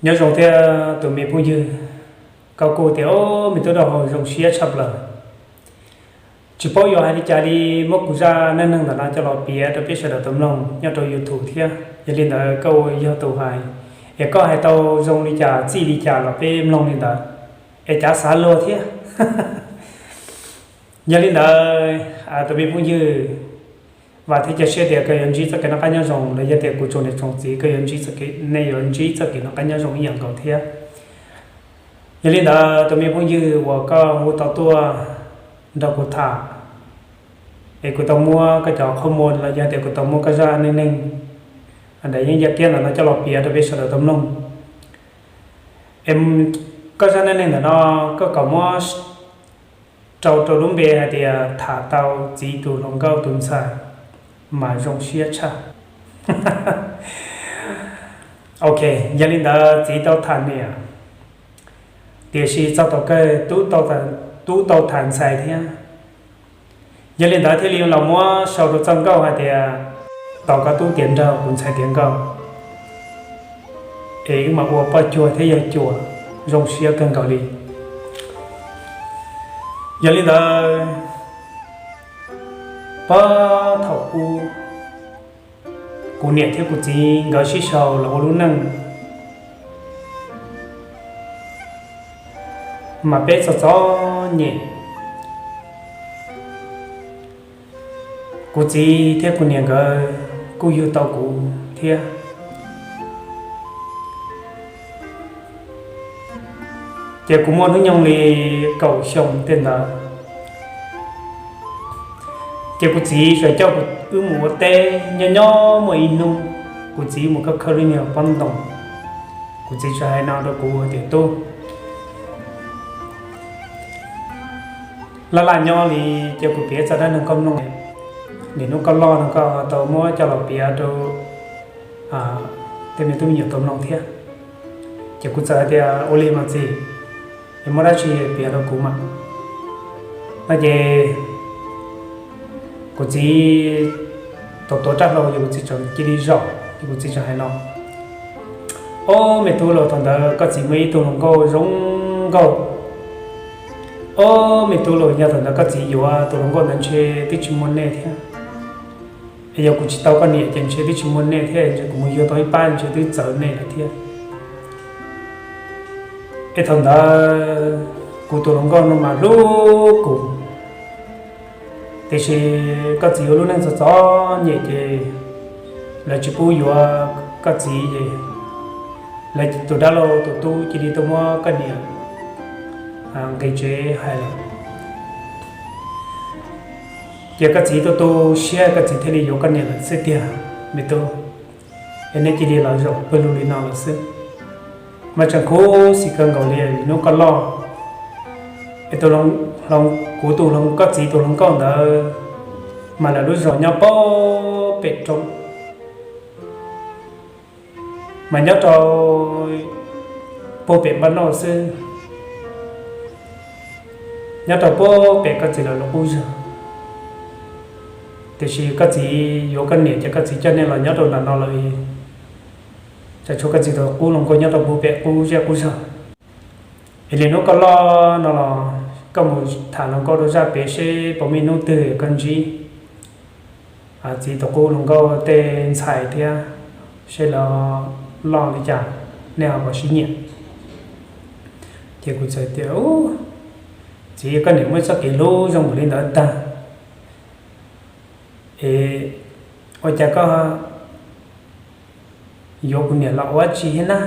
Nyob zoo thiab tus me phooj ywg, koj kuj tias, o, me tub dab laug zoo siab tshaj plaws. Tsis paub yuav hais li cas li, muab kuv zaj neej neeg ntawm no coj los piav rau peb sawv daws tau mloog nyob rau YouTube thiab. Yog li ntawd koj ua yog tus hais, es koj hais tau zoo li cas txij li cas los peb mloog li ntawd, es cav xav luag thiab. Yog li ntawd, tus me phooj ywg, vam thiab cia siab tias koj yuav ntsib txoj kev noj qab nyob zoo, los yog tias kuv tsoom niam tsoom txiv koj yuav ntsib txoj kev, nej yuav ntsib txoj kev noj qab nyob zoo ib yam nkaus thiab. Yog li ntawd tus me phooj ywg uas koj hu tau tuaj nrog kuv tham, es kuv tau muab koj cov qhov muag los yog tias kuv tau muab koj zaj neej neeg daim yeeb yaj kiab ntawm no coj los piav rau peb sawv daws tau mloog. Es koj zaj neej neeg ntawm no koj kom muab rau rau lub npe hais tias tham tau txiv tus hluas nkauj tus ntxhais mas zoo siab tshaj. Ok, yog li ntawd txiv tau tham niam, tiam sis txog tom kawg tub tau tham ntxhais thiab. Yog li ntawd thiaj li los muab sau rau txoj nkauj hais tias, tos koj tub tiav nraug kuv ntxhais tiav nkauj, es wb mam ua poj cuag thiab yawg cuag zoo siab kawg nkaus li. Yog li ntawd, puag thaum ub kuv niam thiab kuv txiv nkawd sib sau los ua lub neej mas peb txom txom nyem. Kuv txiv thiab kuv niam nkawd kuj yug tau kuv thiab. Ces kuv muaj hnub nyoog li kaum xyoo tej ntawd, ces kuv txiv txawm coj wb mus ua teb. Nyob nyob muaj ib hnub, kuv txiv mus khawb khawb lub nyuag pob ntoo, kuv txiv txawm hais no rau kuv tias, tub, laj laj nyob li, cia kuv piav txoj dab neeg koj mloog. Nim hnub koj loj no koj tau muab coj los piav rau tej me tub me nyuam tau mloog thiab. Ces kuv txawm hais tias, ua li mas txiv, es muaj dab tsi piav rau kuv mas. No ces kuv txiv tau tuav rab hlau ces kuv txiv txawm cia li zaum ces kuv txiv txawm hais no, ob me tub laus, thaum ntawd koj txiv muaj ib tug hluas nkauj zoo nkauj. Ob me tub laus, yog thaum ntawd koj txiv yuav tus hluas nkauj ntawd ntshe twb tsis muaj nej thiab. Es yog kuv tsis tau koj niam ces ntshe twb tsis muaj nej thiab, ntshe kuv mus yuav tau ib pab ntshe twb txawv nej lawm thiab. Es thaum ntawd kuv tus hluas nkauj no mas hlub kuv, tiam sis koj txiv ua lub neej txom txom nyem ces lawv tsis pub yuav koj txiv ces lawv tus dab laug tus tub cia li tuaj muab koj niam nqis tsev hais lawm. Ces koj txiv tu tu siab koj txiv thiaj li yuav koj niam lawm xwb tiag me tub. Es nej cia li los zaum pawg lug li no lawm xwb. Mas tseem khuv xim kawg nkaus li hnub koj loj, es tus, kuv tus, koj txiv tus hluas nkauj ntawd mas lawv lub zos nyob puag pem roob, mas nyob rau puag pem npaj noj xwb, nyob rau puag pem koj txiv lawv lub qub zog. Tiam sis koj txiv yuav koj niam ces koj txiv coj nej los nyob rau ntawm no lawm, tsam tshuav koj txiv tus qub hluas nkauj nyob rau puag pem qub zej qub zog. Es li hnub koj loj no los koj mus tham hluas nkauj rau zaj pem seb puas muaj ib hnub twg koj ntsib txiv tus qub hluas nkauj tej ntxhais thiab, seb lawv loj li cas, nej ho puas sib nyiam. Ces kuv txawm tias, txiv, koj niam muaj txoj kev hlub zoo npaum li ntawd tag, es ua cas koj yuav kuv niam los ua dab tsi thiab na?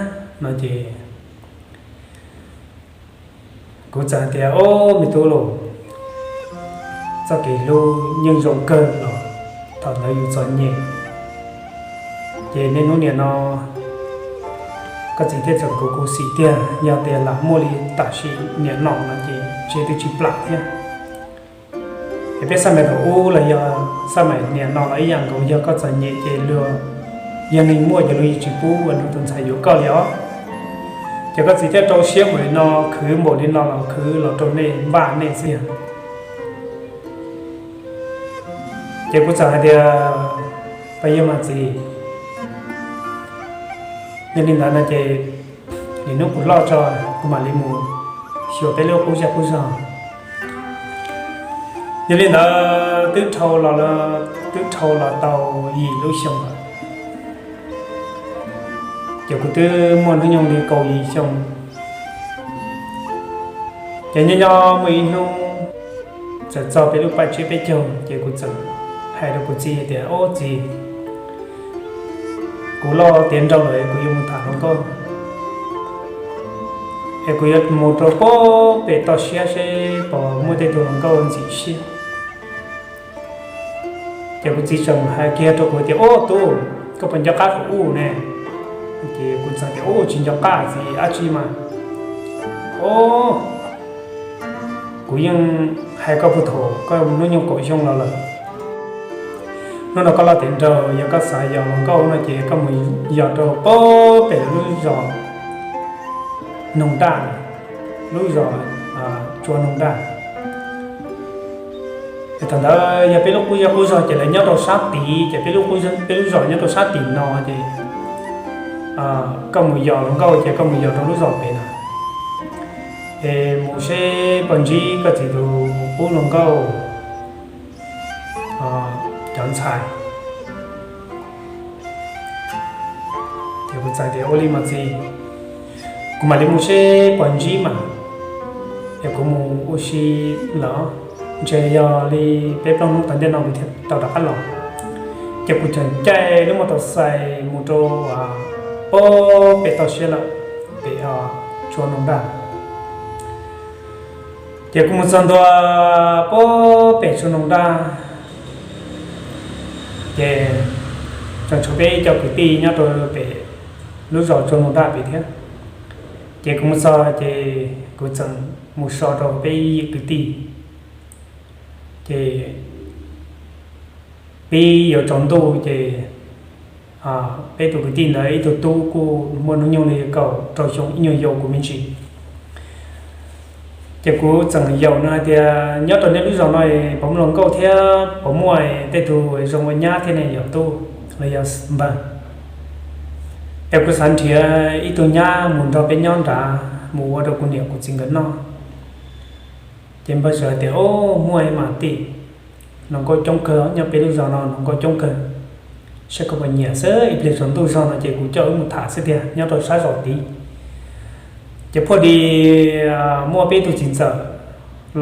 No ces kuv txawm hais tias, ob me tub laus, txoj kev hlub yeej zoo kawg los thaum ntawd yus txom nyem, ces niaj hnub niam no koj txiv thiaj txawm khuv khuv xim tiag. Yog tias lam muaj li tam sim niam no no ces ntshe twb tsis plam thiab. Es peb xab mais thaum ub los yog xab mais niam no los ib yam nkaus, yog koj txom nyem ces luag, yog neeg muaj ces luag yeej tsis pub ua nws tus ntxhais yuav koj li os. Ces koj txiv thiaj rau siab npaum li no, khwv npaum li no los khwv los rau nej npaj nej xwb. Ces kuv txawm hais tias, puas yog mas txiv? Yog li ntawd no ces Nim hnub kuv loj tso, kuv mam li mus xyuas peb lub qub zej qub zog. Yog li ntawd twb dhau los, twb dhau los tau yim lub xyoo lawm, ces kuv twb muaj hnub nyoog li kaum yim xyoo. Ces nyob nyob muaj ib hnub txawm txog peb lub paj tsiab peb caug, ces kuv txawm hais rau kuv txiv tias, Ob txiv, kuv loj tiav nraug lawm, kuv yuav mus tham hluas nkauj, es kuv yuav mus rau pem toj siab seb puas muaj tej tug hluas nkauj ntxim siab. Ces kuv txiv tseem hais kiag rau kuv tias, Ob tub, koj puas nco qab thaum ub ne? Ces kuv txawm tias, Ub, tsis nco qab txiv, dab tsi mas? Ob, kuv yeej hais koj puag thaum koj hnub nyoog kaum xyoo los lawm. Hnub no koj loj tiav nraug, yog koj xav yos hluas nkauj no ces koj mus yos rau pem lub zos Noog Daj, lub zos Tsua Noog Daj. Thaum ntawd yog peb lub qub zej qub zog ces lawv nyob rau sab tid, ces peb lub qub, peb lub zos nyob rau sab tim no ces koj mus yos hluas nkauj ces koj mus yos rau lub zos pem na, es mus seb puas ntsib koj txiv tus qub hluas nkauj cov ntxhais. Ces kuv txawm tias, Ua li mas txiv, kuv mam li mus seb puas ntsib mas, es kuv mus ua si lawm, ntshe yog li peb plaub hnub tom ntej no kuv thiaj tau rov qab los. Ces kuv tseem caij lub mos tau xais mus rau pem toj siab lawm, pem Tsua Noog Daj. Ces kuv mus txog ntua pem Tsua Noog Daj, ces tseem tshuav peb cov kwv tij nyob rau pem lub zos Tsua Noog Daj pem thiab. Ces kuv mus txog ces kuv txawm mus so rau peb kwv tij. Ces pib yuav tsaus ntuj ces peb tus kwv tij ntawd ib tug tub kuj muaj hnub nyoog li kaum rau xyoo, ib nyuag yau kuv me ntsis. Ces kuv txawm yaum nws hais tias, Nyob rau nej lub zos no puas muaj hluas nkauj thiab puas muaj tej tug zoo ua nyab thiab ne yom tub los yog npawg? Es kuv xav nrhiav ib tug nyab mus nrog peb nyob nrad, mus ua rau kuv niam kuv txiv nkawd noj. Ces npawg sawv hais tias, Ob, muaj mas tij, hluas nkauj coob kawg, nyob peb lub zos no hluas nkauj coob kawg. Saib koj puas nyiam xwb, ib pliag tsaus ntuj zog no ces kuv coj wb mus tham xwb tiag, nyob rau sab zos tid. Ces phuaj di muaj peb tug txiv ntxawm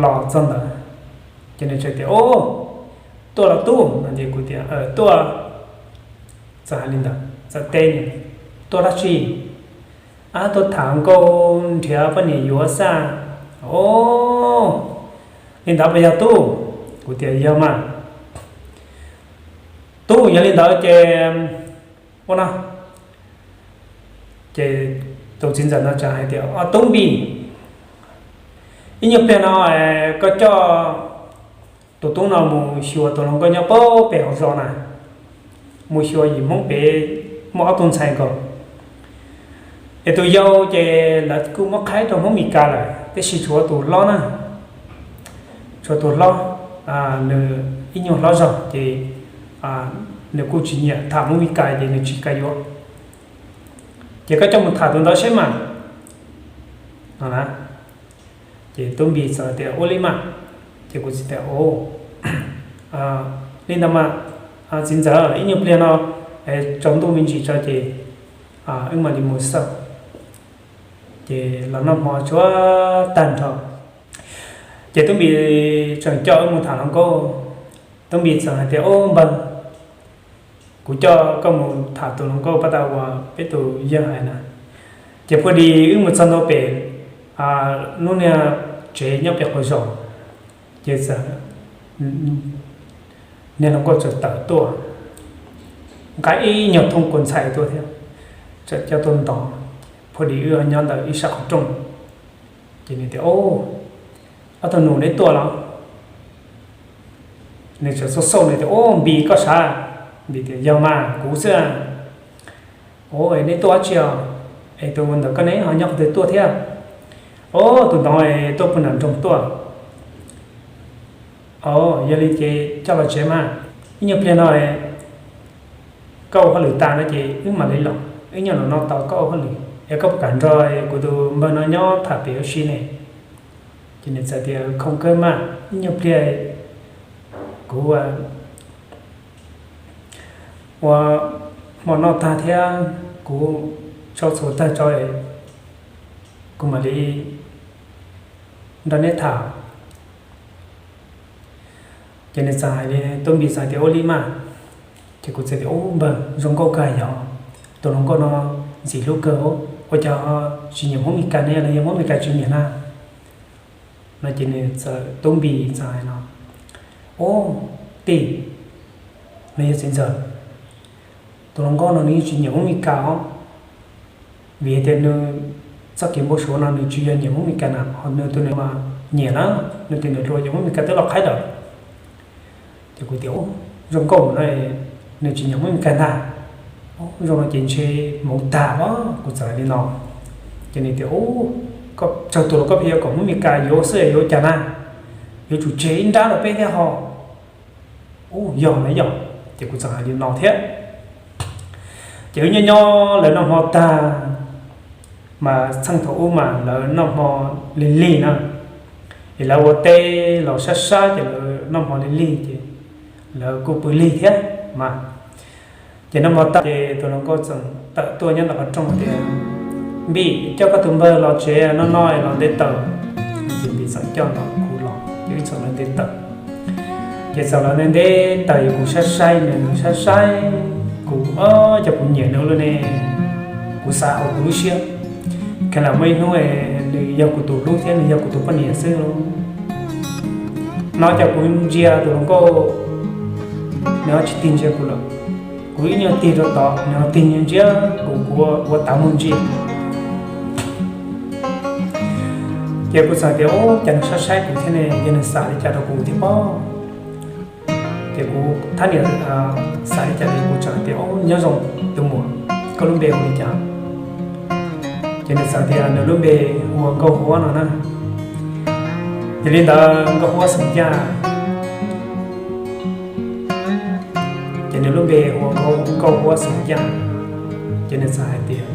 los txog ntawd, ces nws txawm tias, Ob, tuaj los tub no? Ces kuv tias, Tuaj. Txawm hais li ntawd txawm teb nws, Tuaj dab tsi? Ab, tuaj tham nkauj nrhiav poj niam yuav xwb. Ob, li ntawd puas yog tub? Kuv tias, Yog mas tub, yog li ntawd ces ua no. Ces tus txiv ntxawm no txawm hais tias, Ob tub Npis, ib nyuag pliag no koj coj tus tub no mus xyuas tus hluas nkauj nyob pem hauv zos na, mus xyuas yim Hmoob pem muaj ob tug ntxhais nkaus. Es tus yau ces lawv kuj muab qhaib rau Hmoob Mes Kas lawm, tab sis tshuav tus hlob na, tshuav tus hlob, nws ib nyuag hlob zog ces nws kuj tsis nyiam tham Hmoob Mes Kas ces nws tsis kam yuav. Ces koj coj mus tham tus ntawd seb mas no na. Ces tub Npis txawm tias, Ua li mas. Ces kuv txiv tias, Ua li ntawd mas txiv ntxawm, ib nyuag pliag no tsaus ntuj me ntsis tso ces wb mam li mus xwb. Ces los noj hmo tshuav tag nrho, ces tub Npis tseem coj wb mus tham hluas nkauj. Tub Npis txawm hais tias, Ob npawg, kuv coj koj mus tham tus hluas nkauj pab tas uas peb tus yawg hais na. Ces phuaj di wb mus txog ntua pem lub niag tsev nyob pem qaum zos, ces txawm niag hluas nkauj txawm tawm tuaj, nqa ib nyuag thooj kua ntxhais tuaj thiab, txawm coj tuaj ntov. Phuaj di wb nyob ntawm ib sab qhov rooj, ces nws tias, Ob tug nus, neb tuaj los? Nws txawm xauj xauj nws tias, Ob Npis, koj sav? Npis tias, Yog mas, kuv xwb. Ob, neb tuaj dab tsi os? Es tus ntawm koj ne ho nyob qhov twg tuaj thiab? Ob, tus ntawd tuaj puag nram nroog tuaj. Ob, yog li ces coj los tsev mas, ib nyuag pliag no koj ua hauj lwm tas no ces wb mam li los, wb nyob no no tos koj ua hauj lwm. Es koj puas kam nrog kuv tus npawg no nyob tham pem ua si ne? Ces nws txawm tias, Khoom kawg mas, ib nyuag pliag kuv ua hmo noj tag thiab kuv tso txhuv tag tso, kuv mam li nrog neb tham. Ces nws txawm hais li, Tub Npis txawm tias, Ua li mas. Ces kuv txawm tias, Ub npawg, zoo nkauj kawg yog, tus hluas nkauj no ntxim hlub kawg, ua cas tsis nyiam Hmoob Mes Kas ne, los yog Hmoob Mes Kas tsis nyiam na? No ces nws txawm, Tub Npis txawm hais no, Ub tij, los yog txiv ntxawm, tus hluas nkauj no nws yeej tsis nyiam Hmoob Mes Kas os, vim tias nws txoj kev npau suav no nws tsis yog nyiam Hmoob Mes Kas na, ho nws tus nws mas nyiam na, nws tias nws hluas ces Hmoob Mes Kas twb los qhaib lawm. Ces kuv tias, Ub, zoo nkauj no, nws tsis nyiam Hmoob Mes Kas ntag. Ub, zoo no ces ntshe mus tag os, kuv txawm hais li no. Ces nws tias, Ub, koj tsaug tus los koj pheej yuav kom Hmoob Mes Kas yuav xwb yuav cas na, yuav tsum tseg ib nrab rau peb thiab ho. Ub, yog na yog. Ces kuv txawm hais li no thiab. Ces wb nyob nyob lawv noj hmo tag, mas txheej thaum ub mas lawv noj hmo lig lig na, es lawv ua teb los sab sab ces lawv noj hmo lig lig ces lawv kuj pw lig thiab mas. Ces noj hmo tag ces tus hluas nkauj txawm tawm tuaj nyob ntawm qhov rooj tias, Npis, coj koj tus npawg los tsev no no los nte taws. Ces Npis txawm coj nrog kuv los ces wb txawm los nte taws. Ces txawm los nte nte taws es kuv saib saib nws, nws saib saib kuv, o, cas kuv nyiam nws ua luaj ne. Kuv xav hauv kuv lub siab, kheev lam muaj ib hnub nws yog kuv tus hlub thiab nws yog kuv tus poj niam xwb lauj. No cas kuv ntsia tus hluas nkauj, nws ho tsis tig ntsia kuv lawm. Kuv ib nyuag tig rau tod nws ho tig ntsia kuv, kuv ua tav muag ntsia. Ces kuv txawm tias, Ub, cas nws saib saib kuv thiab ne, yog nws xav li cas rau kuv thiab pob? Ces kuv thab niam xav li cas li kuv txawm tias, Ub, nyob zoo tus muam, koj lub npe hu li cas? Ces nws txawm tias nws lub npe hu ua Nkauj Huab no na. Ces li ntawd Nkauj Huab Xeem Yaj, ces nws lub npe hu ua Nkauj Huab Xeem Yaj. Ces nws txawm hais tias,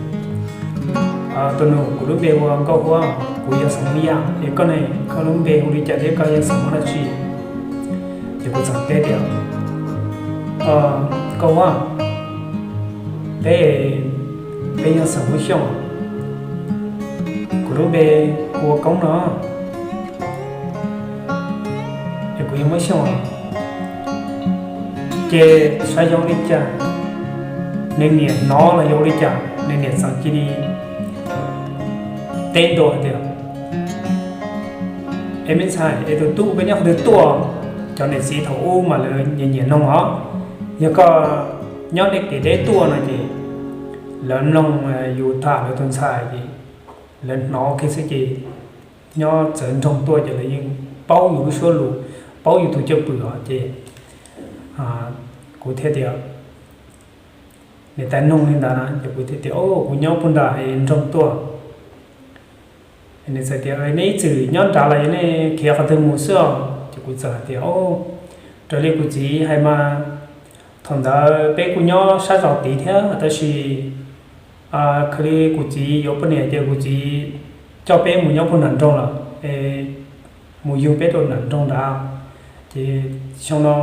Tus nus, kuv lub npe hu ua Nkauj Huab, kuv yog xeem Hmoob Yaj, es koj ne, koj lub npe hu li cas thiab koj yog xeem Hmoob dab tsi? Ces kuv txawm teb tias, Nkauj Huab, peb, peb yog xeem Hmoob Xyooj, kuv lub npe hu ua Koob no, es kuv yog Hmoob Xyooj. Ces xyov yog li cas, nws niam hnov los yog li cas, nws niam txawm cia li teb ntua hais tias, Es me ntxhais, es tus tub peb nyob qhov twg tuaj? Cov niam txiv thaum ub mas lawv nyiam nyiam noog os. Yog koj nyob deb kev deb tuaj no ces lawv mloog yus tham lawv tus ntxhais ces lawv hnov kiag xwb ces nyob txawv nroog tuaj ces lawv yeej paub yus lub suab lus, paub yus tus cwj pwm os. Ces kuv thiaj tias, niam tais noog li ntawd na, ces kuv thiaj tias, O, kuv nyob puag nram nroog tuaj. Nws txawm tias, Nej ib txwm nyob nrad los yog nej khiav qhov twg mus xwb os? Ces kuv txawm hais tias, O, raws li kuv txiv hais mas thaum ntawd peb kuj nyob sab zos tid thiab, tab sis khwv li kuv txiv yuav poj niam ces kuv txiv coj peb mus nyob puag nram nroog lawm, mus yug peb rau nram nroog nrad. Ces xyoo no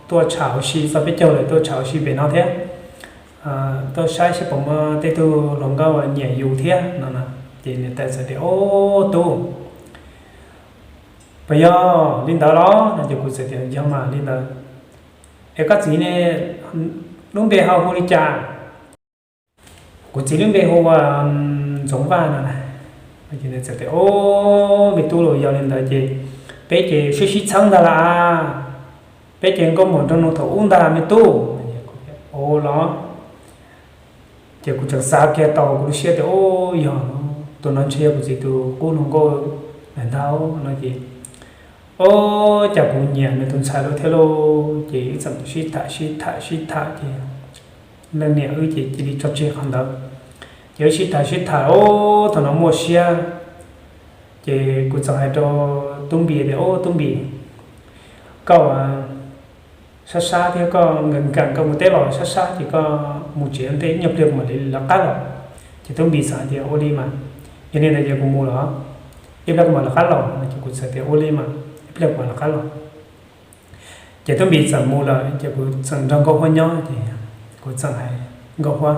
tuaj tsham ua si, txog peb caug lawm tuaj tsham ua si pem no thiab, tuaj saib seb puas muaj tej tug hluas nkauj nyiam yus thiab no na. Ces niam tais txawm tias, O, tub, puas yog li ntawd los? No ces kuv txawm tias, Yog mas li ntawd. Es koj txiv ne, lub npe ho hu li cas? Kuv txiv lub npe hu ua Ntxoov Vaj no na. Txawm tias, O, me tub, los yog li ntawd ces peb ces sib sib txheeb ntag las, peb ces nkauj muam nraug nus thaum ub ntag me tub. O los. Ces kuv tseem xav kiag tau kuv lub siab tias, O, yog tus no ntshe yog kuv txiv tus qub hluas nkauj lawm ntag no ces, O, cas kuv nyiam nws tus ntxhais lawm thiab lauj. Ces wb txawm sib tham sib tham sib tham ces leej niam wb ces cia li tso tseg qhov ntawd. Ces wb sib tham sib tham, o, thaum no muaj siab, ces kuv txawm hais rau Tub Npis tias, O Tub Npis, koj sab sab thiab koj nkees nkees, koj mus teb los sab sab ces koj mus tsev ua ntej, ib nyuag pliag kuv mam li lawv qab los. Tub Npis txawm hais tias, Ua li mas, yog li ntawd ces kuv mus lawm, ib pliag kuv mam rov qab los. Ces kuv txawm tias, Ua li mas, ib pliag kuv mam rov qab los. Ces Tub Npis txawm mus lawm ces kuv txawm nrog Nkauj Huab nyob ces kuv txawm hais, Nkauj Huab,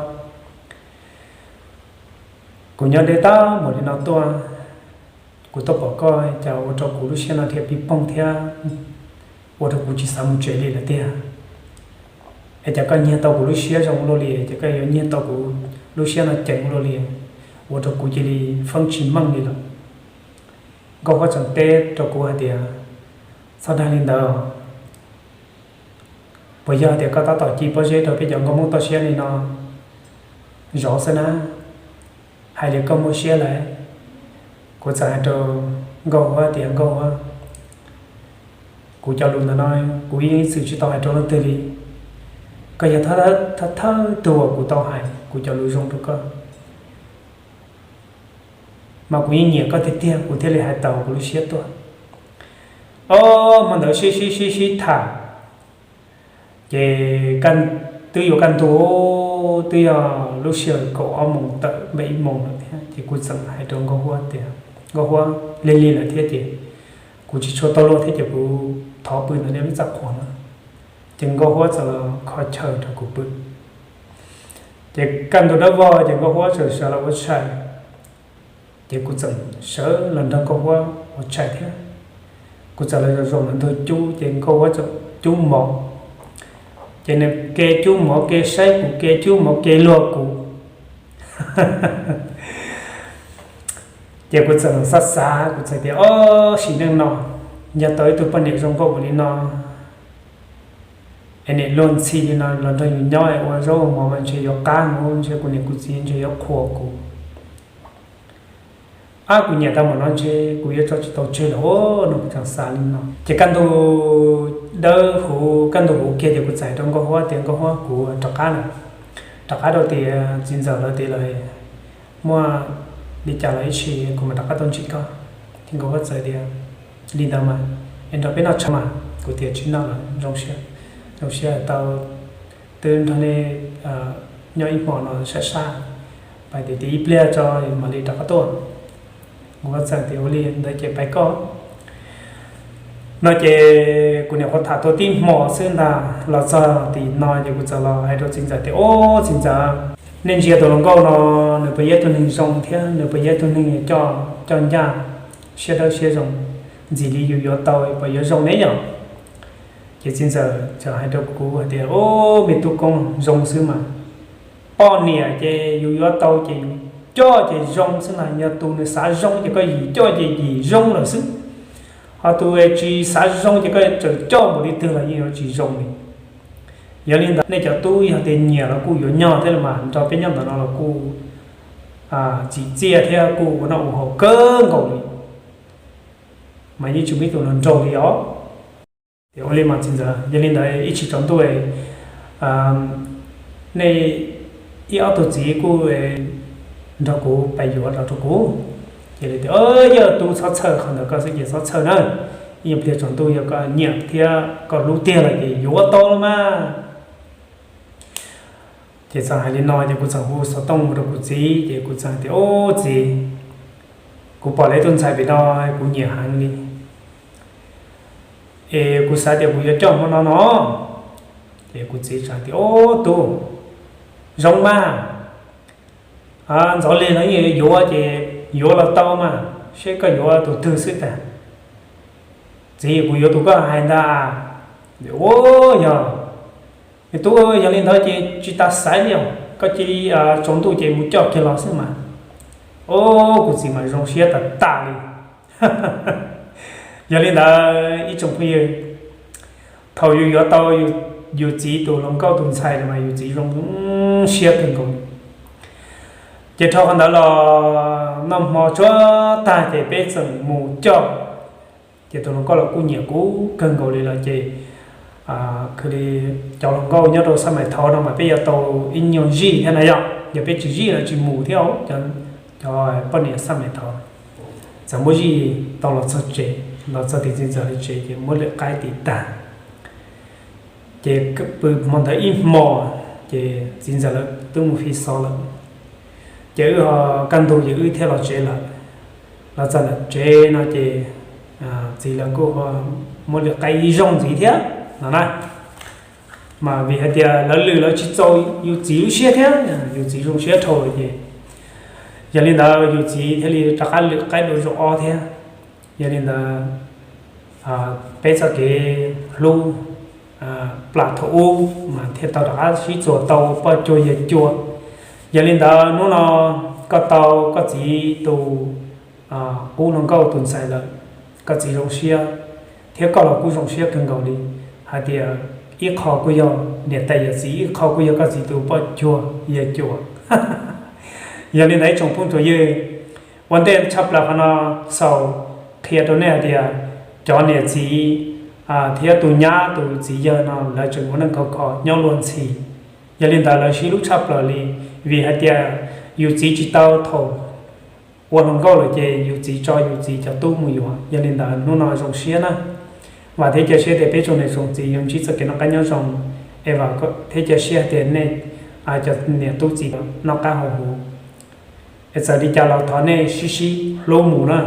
kuv nyob deb tag npaum li no tuaj, kuv tuaj pom koj cas ua rau kuv lub siab no dhia pib poog thiab ua rau kuv tsis xav mus tsev li lawm tiag. Es cas koj nyiag tau kuv lub siab zoo ua luaj li, ces koj yuav nyiag tau kuv lub siab no ceev ua luaj li, ua rau kuv cia li feeb tsis meej li lawm. Nkauj Huab txawm teb rau kuv hais tias, Txhob dag li ntawd. Puas yog tias koj tab tom ci pob zeb rau peb cov nkauj Hmoob toj siab li no zov xwb na? Hais li koj muaj siab lawm. Kuv txawm hais rau Nkauj Huab tias, Nkauj Huab, kuv cov lus ntawm no kuv yeej ib txwm tsis tau hais rau leej twg li. Koj yog thawj thawj tug uas kuv tau hais kuv cov lus zoo rau koj. Mas kuv yeej nyiam koj tiag tiag kuv thiaj li hais tau kuv lub siab tuaj. Ob hmo ntawd sib sib sib sib tham, ces twb yuav kaj ntug, twb yog lub sij hawm kaum ob moos tawm npaj ib moos lawm thiab ces kuv txawm hais rau Nkauj Huab tias, Nkauj Huab, lig lig lawm thiab ces kuv tsis tshua tau luag thiab ces kuv thov pw ntawm nej lub txaj qhua na. Ces Nkauj Huab txawm los kho chaw rau kuv pw. Ces kaj ntug dawb vog ces Nkauj Huab txawm sawv los ua tshais, ces kuv txawm sawv los nrog Nkauj Huab ua tshais thiab. Kuv txawm los zaum ntawm ntug cub ces Nkauj Huab txawm cub mov, ces nws ke cub mov ke saib kuv ke cub mov ke luag kuv. Ces kuv txawm xav xav kuv txawm tias, Ob, sim neej no yog tau ib tug poj niam zoo nkauj ua li no es niam luag ntxhi li no los nrog yus nyob es ua zaub ua mov mas ntshe yuav qab mus, ntshe kuv niam kuv txiv ntshe yuav qhuas kuv. Ab, kuv nyiam tau npaum no ntshe kuv yuav tso tsis tau tseg lawm no kuv tseem xav li no. Ces kaj ntug dawb huv kaj ntug huv kiag ces kuv txais rau Nkauj Huab tias, Nkauj Huab, kuv rov qab lawm, rov qab rau tias txiv ntxawm lawv tias lawv muaj li cas los ib sim kuv mam rov qab tuaj ntsib koj. Ces Nkauj Huab txawm tias, Li ntawd mas es nrog peb noj tshais mas. Kuv tias, Tsis noj lawm, zoo siab, zoo siab tau twb nrog nej nyob ib hmo no sab sab, pais tias ib pliag tso mam li rov qab tuaj. Nkauj Huab txawm tias, Ua li ntawd ces pais koj. No ces kuv niam qhuav tham tau tib hmo xwb ntag los txog tim no ces kuv txawm los hais rau txiv ntxawm tias, Ob, txiv ntxawm, nej ntsia tus hluas nkauj no, nws puas yog ib tug neeg zoo thiab nws puas yog ib tug neeg coj ncaj, siab dawb siab zoo, ntxim li yus yuav tau puas yuav zoo ne yom? Ces txiv ntxawm txawm hais rau kuv hais tias, Ob, me tub koob, zoo xwb mas. Poj niam ces yus yuav tau ces yus coj ces zoo xwb na. Yog tus nws xav zoo ces koj yim coj ces yim zoo lawm xwb. Ho tus tsis xav zoo ces koj tseem coj npaum li twg los yeej yuav tsis zoo li. Yog li ntawd nej cov tub yog tias nyiam los kuj yuav nyog thiab los mas nrog peb nyob ntawm no los kuj txim txiaj thiab kuj ua noj ua haus kawg nkaus li, mas yeej tsis muaj ib tug los nraug li os. Tias, Ua li mas txiv ntxawm, yog li ntawd ib tsam tsaus ntuj nej ib ob tug txiv kuj nrog kuv pais yuav los rau kuv. Ces tias, Yog tub txhob txhawj, qhov ntawd koj xwb ces txhob txhawj na. Ib nyuag pliag tsaus ntuj yog koj nyiam thiab koj hlub tiag lawm ces yuav tau los mas. Ces txawm hais li no ces kuv txawm hu xov tooj rau kuv txiv ces kuv txawm tias, Ob txiv, kuv pom lawv tus ntxhais pem no kuv nyiam heev li, es kuv xav tias kuv yuav coj hmo no no. Ces kuv txiv txawm tias, Ob tub, zoo mas, ntxov li no yeej yuav yuav ces yuav los tau mas, seb koj yuav tus twg xwb tas. Txiv, kuv yuav tus koj hais ntag. Ua, yog tub, yog li ntawd ces tsis tas xaiv li os, koj cia li tsaus ntuj ces mus coj kiag los xwb mas. Ob, kuv txiv mas zoo siab tas tas li. Yog li ntawd ib tsoom phooj ywg, thaum yus yuav tau yus txiv tus hluas nkauj tus ntxhais los mas yus txiv zoo siab kawg nkaus. Ces dhau qhov ntawd los noj hmo tsuag tag ces peb txawm mus coj. Ces tus hluas nkauj los kuj nyiam kuv kawg nkaus li lawm ces, khwv li, cov hluas nkauj nyob rau xab mais thaud no mas peb yuav tau ib nyuag zij thiab na yom, yog peb tsis zij los tsis mus thiab. Cov poj niam xab mais thaud txawm muab zij tau los txog tsev, los txog tim txiv ntxawm lawv tsev ces muab lwm qaib tim tag. Ces pw hmo ntawd ib hmo, ces txiv ntxawm lawv twb mus fi xov lawm. Ces wb ho kaj ntug ces wb thiaj los tsev lawm. Los txog ntawm tsev no ces txiv lawv kuj muab lwm qaib ib zaug ntxiv thiab no na. Mas vim hais tias lawv lwm lawv tsis txaus yus txiv lub siab thiab, yus txiv zoo siab dhau lawm ces, yog li ntawd yus txiv thiaj li rov qab lwm qaib dua zaum ob thiab. Yog li ntawd peb txoj kev hlub plam thaum ub mas thiaj tau rov qab sib txuas tau poj cuag yawg cuag. Yog li ntawd hnub no koj tau koj txiv tus qub hluas nkauj tus ntxhais lawm, koj txiv zoo siab, thiab koj los kuj zoo siab kawg nkaus li. Hais tias ib qho kuj yog niam tais yawm txiv, ib qho kuj yog koj txiv tus poj cuag yawg cuag. Yog li ntawd ib tsoom phooj tsoom ywg, ua ntej tshaj plaws qhov no xaus qhia rau nej hais tias cov niam txiv thiab tus nyab tus txiv yawg no lawv tseem ua neej khov kho nyob luag ntxhi. Yog li ntawd lawv sib hlub tshaj plaws li, vim hais tias yus txiv tsis tau thaum ua hluas nkauj lawm ces yus txiv tso yus txiv cov tub mus yuav. Yog li ntawd hnub no zoo siab na. Vam thiab cia siab tias peb tsoom niam tsoom txiv yuav ntsib txoj kev noj qab nyob zoo, es vam thiab cia siab tias nej cov niam tub txiv noj qab haus huv. Es txawm li cas los thov nej sib sib hlub mus na.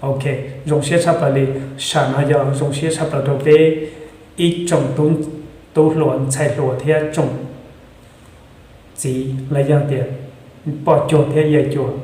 Ok, zoo siab tshaj plaws li. Sam no yog zoo siab tshaj plaws rau peb ib tsoom tub hluas ntxhais hluas thiab tsoom txiv los yog tias poj cuag thiab yawg cuag.